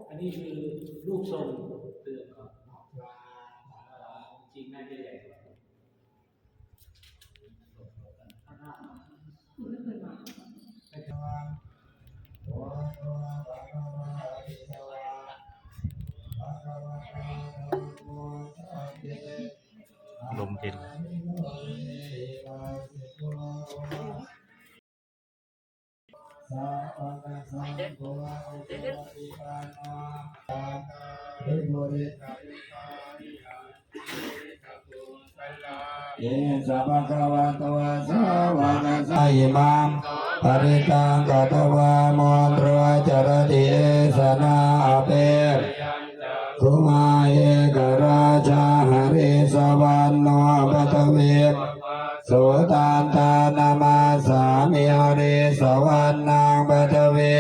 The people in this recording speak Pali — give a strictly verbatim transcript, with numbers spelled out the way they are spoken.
อันนี้คือรูปทรงเตือนก่อน จริงน่าจะใหญ่กว่า ลมเย็น Esa bhagavato sāvakasā imaṃ parittaṃ katvā modro carati esanā. Ape kumā ekarājā harissavaṇṇo paṭhavi sutantā namassāmi harissavaṇṇaṃ paṭhavi